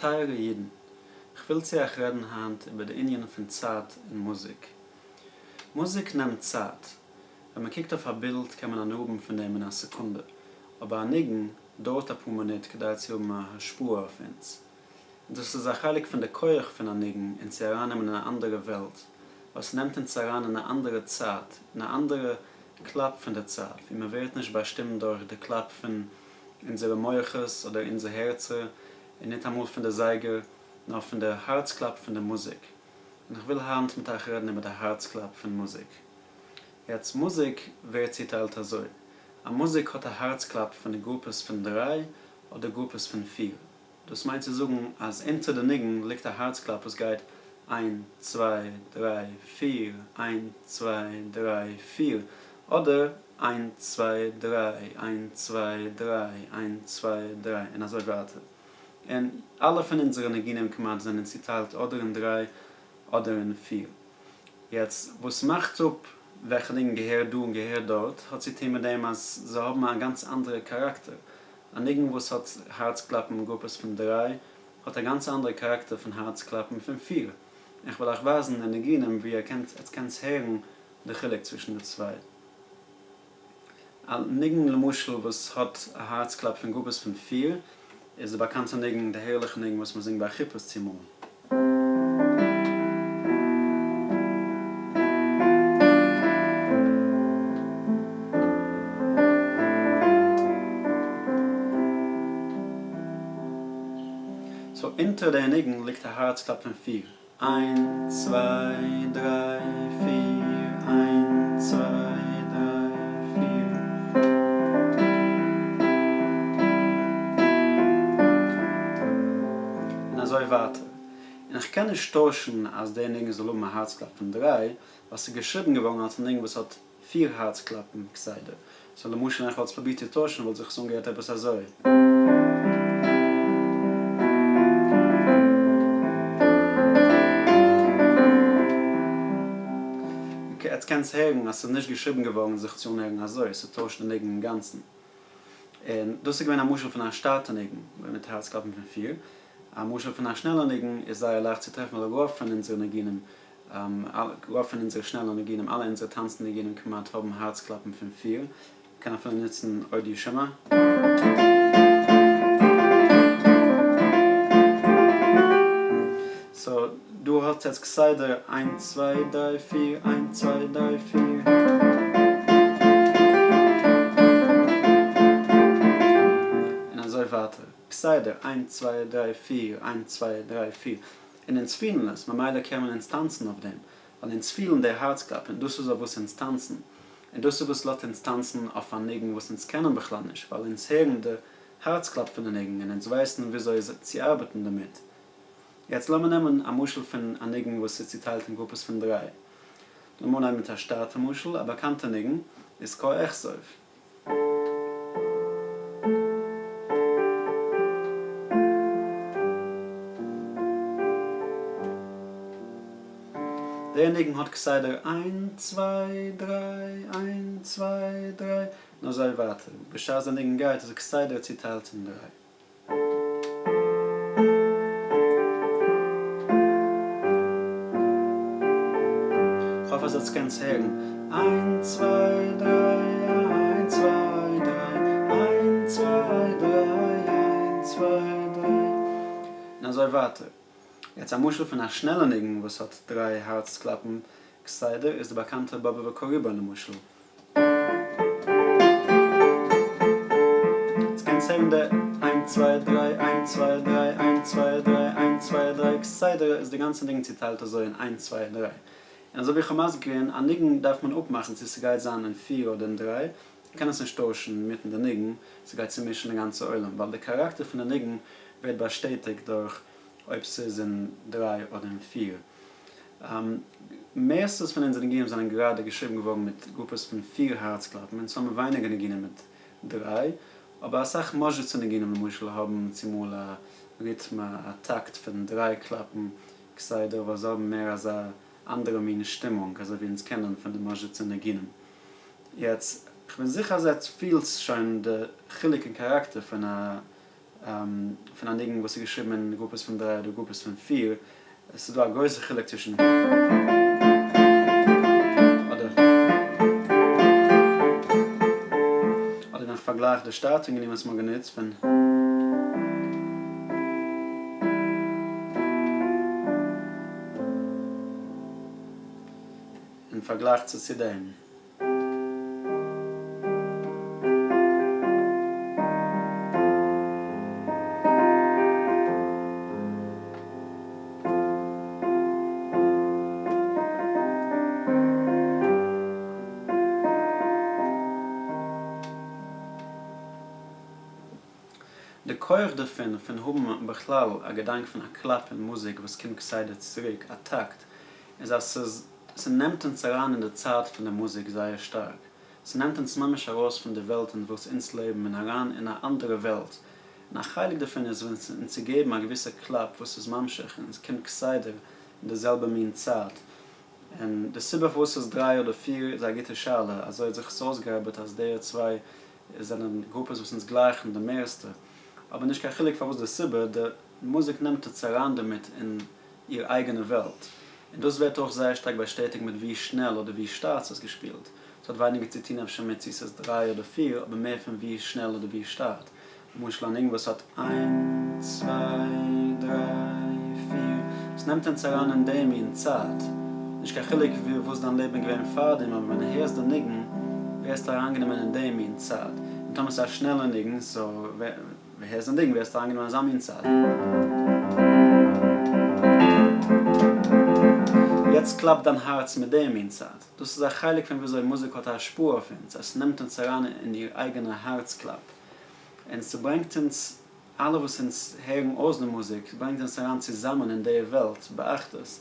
טייערע אידן, כ'וויל צו אייך רעדן היינט איבער די ענין פון צייט און מוזיק. מוזיק נעמט צייט. ווען מען קוקט אויף א בילד קען מען הנאה האבן פון דעם אין א סעקונדע, אבער א ניגון דויערט אפאר מינוט כדי צו האבן א השפעה אויף אונז. און דאס איז א חלק פון די כח פון א ניגון אונז צו ארייננעמען אין א אנדערע וועלט, ווייל ס'נעמט אונז אריין אין א אנדערע צייט, אין א אנדערע קלאפ פון די צייט, ווי מען ווערט נישט באשטימט דורך די קלאפ פון אונזערע מוחות אדער אונזער הערצער, און ניטאמאל פון די זייגער, נאר פון די הארץ קלאפ פון די מוזיק. און איך וויל היינט מיט אייך רעדן איבער די הארץ קלאפ פון מוזיק. יעצט מוזיק ווערט צוטיילט אזוי, א מוזיק האט א הארץ קלאפ פון די גרופעס פון דריי אדער גרופעס פון פיר. דאס מיינט צו זאגן אז אונטער די ניגון ליגט א הארץ קלאפ וואס גייט איין צוויי דריי פיר, איין צוויי דריי פיר, אדער איין צוויי דריי, איין צוויי דריי, איין צוויי דריי, און אזוי ווייטער. און אלע פון אונזערע ניגונים כמעט זענען צוטיילט אדער אין דריי אדער אין פיר. יעצט וואס מאכט אפ וועלכע ניגון געהערט דא און געהערט דארט האט צו טון מיט דעם אז זיי האבן א גאנץ אנדערע כאראקטער. א ניגון וואס האט הארץ קלאפן גרופעס פון דריי האט א גאנץ אנדערע כאראקטער פון הארץ קלאפן פון פיר. און כ'וועל אייך ווייזן אין ניגונים ווי איר קענט עטס קענטס הערן די חילוק צווישן די צוויי. א ניגון למשל וואס האט א הארץ קלאפ פון גרופעס פון פיר איז די באקאנטע ניגון די הערליכע ניגון וואס מ'זינגט ביי חופות צומאל. so אונטער די ניגון ליגט א הארץ קלאפ פון פיר. איין צוויי דריי פיר איין צוויי דריי פיר. און אזוי ווייטער. און איך קען נישט טוישן אז דער ניגון זאל האבן א הארץ קלאפ פון דריי, ווייל ס'איז געשריבן געווארן אלס א ניגון וואס האט פיר הארץ קלאפן כסדר. so למשל ווען איך וואלט עס פרובירט צו טוישן וואלט זיך עס אנגעהערט עפעס אזוי. okay עטס קענטס הערן אז ס'איז נישט געשריבן געווארן זיך צו אנהערן אזוי, ס'טוישט די ניגון אינגאנצן. און דאס איז געווען א משל פון א שטאטע ניגון מיט הארץ קלאפן פון פיר. א משל פון א שנעלע ניגון איז זייער לייכט צו טרעפן ווייל רוב פון אונזערע ניגונים רוב פון אונזערע שנעלע ניגונים, אלע אונזערע טאנצן ניגונים כמעט האבן הארץ קלאפן פון פיר, מ'קען אפילו נוצן עוד ישמע. so דא האט עטס כסדר איינס צוויי דריי פיר, איינס צוויי דריי פיר. און אזוי ווייטער, כסדר איינס צוויי דריי פיר, איינס צוויי דריי פיר. און אונז פילן עס, ממילא קען מען אונז טאנצן אויף דעם, ווייל אונז פילן די הארץ קלאפ און דאס איז אויף וואס אונז טאנצן, און דאס איז וואס לאזט אונז טאנצן אויף א ניגון וואס אונז קענען בכלל נישט, ווייל אונז הערן די הארץ קלאפ פון די ניגון און אונז ווייסן וויאזוי צו ארבעטן דערמיט. יעצט לאמיר נעמען א משל פון א ניגון וואס איז צוטיילט אין גרופעס פון דריי. לאמיר אנהייבן מיט א שטאטע משל, א באקאנטע ניגון איז קה אכסוף. דער ניגון האט כסדר איין צוויי דריי איין צוויי דריי און אזוי ווייטער, בשעת דער ניגון גייט איז ער כסדר צוטיילט אין דריי. כ'האף אז עטס קענטס הערן. איין צוויי דריי איין צוויי דריי איין צוויי דריי איין צוויי דריי און אזוי ווייטער. יעצט א משל פון א שנעלע ניגון וואס האט דריי הארץ קלאפן כסדר איז די באקאנטע באבובער קה ריבון למשל. עטס קענטס הערן די איין צוויי דריי איין צוויי דריי איין צוויי דריי איין צוויי דריי כסדר איז די גאנצע ניגון צוטיילט אזוי אין איין צוויי דריי און אזוי ווי איך האב מסביר געווען א ניגון דארף מען אפמאכן צו ס'גייט זיין אין פיר אדער אין דריי מ'קען עס נישט טוישן אינמיטן די ניגון ס'גייט צומישן די גאנצע עולם ווייל די כאראקטער פון די ניגון ווערט באשטעטיגט דורך אויב ס'איז אין דריי אדער אין פיר. מערסטענס פון אונזערע ניגונים זענען גראדע געשריבן געווארן מיט גרופעס פון פיר הארץ קלאפן, אונז האבן ווייניגער ניגונים מיט דריי, אבער אסאך מאזשיצע ניגונים למשל האבן צומאל א ריטמע, א טאקט פון דריי קלאפן כסדר, ווייל זיי האבן מער אזא אנדערע מין שטימונג אזוי ווי אונז קענען פון די מאזשיצע ניגונים. יעצט, כ'בין זיכער אז עטץ פילטס שוין די חילוק אין כאראקטער פון א. פון א ניגון וואס איז געשריבן אין גרופעס פון דריי אדער גרופעס פון פיר, עס איז דא א גרויסע חילוק צווישן אדער אדער ווען כ'פארגלייך די שטאטע ניגונים וואס מ'האט גענוצט פון. אין פארגלייך צו צו דעם. די כח דערפון, פון האבן בכלל א געדאנק פון א קלאפ אין מוזיק וואס קומט כסדר צוריק, א טאקט, איז אז ס'איז ס'נעמט אונז אריין אין די צייט פון די מוזיק זייער שטארק, ס'נעמט אונז ממש ארויס פון די וועלט אין וואס אונז לעבן און אריין אין א אנדערע וועלט, און א חלק דערפון איז ווען אונז צו געבן א געוויסע קלאפ וואס איז ממשיך און ס'קומט כסדר אין די זעלבע מין צייט, און די סיבה פארוואס ס'איז דריי אדער פיר איז א גוטע שאלה, אזוי האט זיך עס אויסגעארבעט אז די צוויי זענען גרופעס וואס אונז גלייכן די מערסטע, אבער נישט קיין חילוק פארוואס די סיבה, די מוזיק נעמט אונז אריין דערמיט אין איר אייגענע וועלט, און דאס ווערט אויך זייער שטארק באשטעטיגט מיט ווי שנעל אדער ווי שטאט ס'איז געשפילט. ס'האט ווייניגער צו טון אפשר מיט צו ס'איז דריי אדער פיר, אבער מער פון ווי שנעל אדער ווי שטאט. למשל א ניגון וואס האט איין צוויי דריי פיר, עס נעמט אונז אריין אין די מין צייט. נישט קיין חילוק וואס דיין לעבן איז געווען פארדעם, אבער ווען דו הערסט די ניגון ווערסטו אריינגענומען אין די מין צייט. און טאמער ס'איז א שנעלע ניגון, סאו הערסט די ניגון ווערסטו אריינגענומען אזא מין צייט. יעצט קלאפט דיין הארץ מיט די מין צייט. דאס איז א חלק פון וויאזוי מוזיק האט א השפעה אויף אונז, עס נעמט אונז אריין אין איר אייגענע הארץ קלאפ. און ס'ברענגט אונז אלע וואס אונז הערן אויס די מוזיק, ברענגט אונז אריין צוזאמען אין די וועלט באחדות,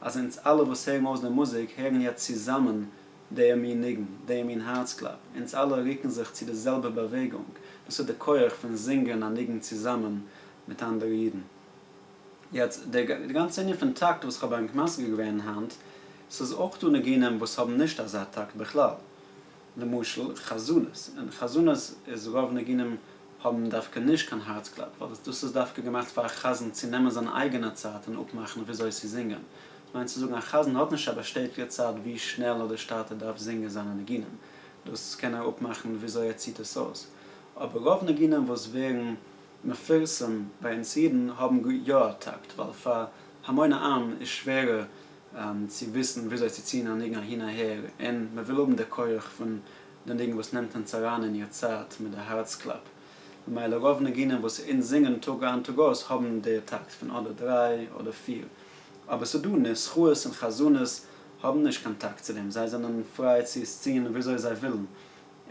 אז אונז אלע וואס הערן אויס די מוזיק הערן יעצט צוזאמען דער מין ניגון, דער מין הארצקלאפ, אונז אלע רוקן זיך צו די זעלבע באוועגונג, דאס איז די כח פון זינגען א ניגון צוזאמען מיט אנדערע אידן. יעצט, די גאנצע ענין פון טאקט וואס כ'האב ענק מסביר געווען היינט, ס'איז אויך דא ניגונים וואס האבן נישט אזא טאקט בכלל, למשל חזנות, אין חזנות איז רוב ניגונים האבן דווקא נישט קיין הארצקלאפ, ווייל דאס איז דווקא געמאכט פאר א חזן צו נעמען זיין אייגענע צייט און אפמאכן וויאזוי צו זינגען, מיינט צו זאגן א חזן האט נישט א באשטעטיגטע צייט ווי שנעל אדער שטאט ער דארף זינגען זיינע ניגונים, דאס קען ער אפמאכן וויאזוי ער ציט עס אויס, אבער רוב ניגונים וואס ווערן מפורסם ביי אונז אידן האבן יא א טאקט, ווייל פאר המון העם איז שווערער צו וויסן וויאזוי צו ציען א ניגון אהין אהער, און מען וויל האבן די כח פון די ניגון וואס נעמט אונז אריין אין איר צייט מיט די הארץ קלאפ, ממילא רוב ניגונים וואס אונז זינגען טאג איין טאג אויס האבן די טאקט פון אדער דריי אדער פיר. אבער ס'דא נוסחאות און חזנות האבן נישט קיין טאקט צו דעם, זיי זענען פריי צו עס ציען וויאזוי זיי ווילן,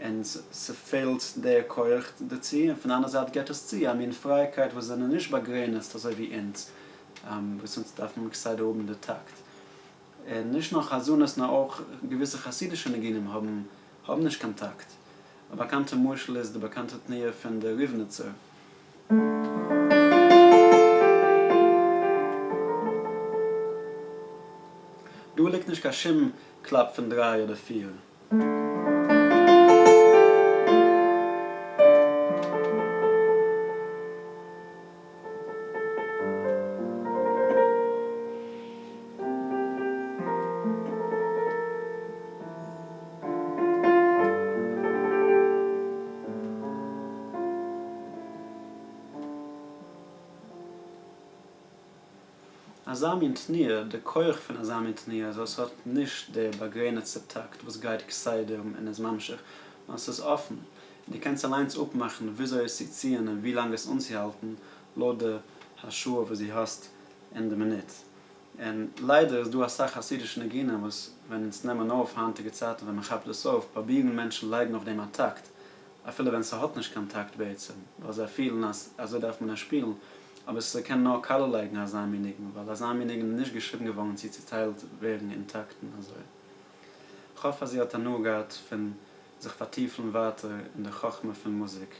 און ס'פעלט דער כח דערצו, און פון די אנדערע זייט גיבט עס צו א מין פרייקייט וואס זענען נישט באגרעניצט אזוי ווי אונז, וואס אונז דארפן כסדר האבן די טאקט. און נישט נאר חזנות נאר אויך געוויסע חסידישע ניגונים האבן האבן נישט קיין טאקט. א באקאנטע משל איז די באקאנטע תנועה פון די ריבניצער. דא ליגט נישט קיין שום קלאפ פון דריי אדער פיר. אזא מין תנועה, די כח פון אזא מין תנועה איז אז ס'האט נישט די באגרעניצטע טאקט וואס גייט כסדר און איז ממשיך, נאר ס'איז אפן, און דו קענסט אליינס אפמאכן וויאזוי עס צו ציען און ווי לאנג עס אנצוהאלטן לויט די השערה וואס דו האסט אין די מינוט. און ליידער איז דא אסאך חסידישע ניגונים וואס ווען אונז נעמען אויף היינטיגע צייטן ווען מ'כאפט דאס אויף פרובירן מענטשן לייגן אויף דעם א טאקט אפילו ווען ס'האט נישט קיין טאקט בעצם ווייל זיי פילן אז אזוי דארף מען עס שפילן אבער ס'קען נאר קאלע לייגן אזא מין ניגון ווייל אזא מין ניגון איז נישט געשריבן געווארן צו צוטיילט ווערן אין טאקטן אזוי. כ'האף אז איר האט הנאה געהאט פון זיך פארטיפן ווייטער אין די חכמה פון מוזיק.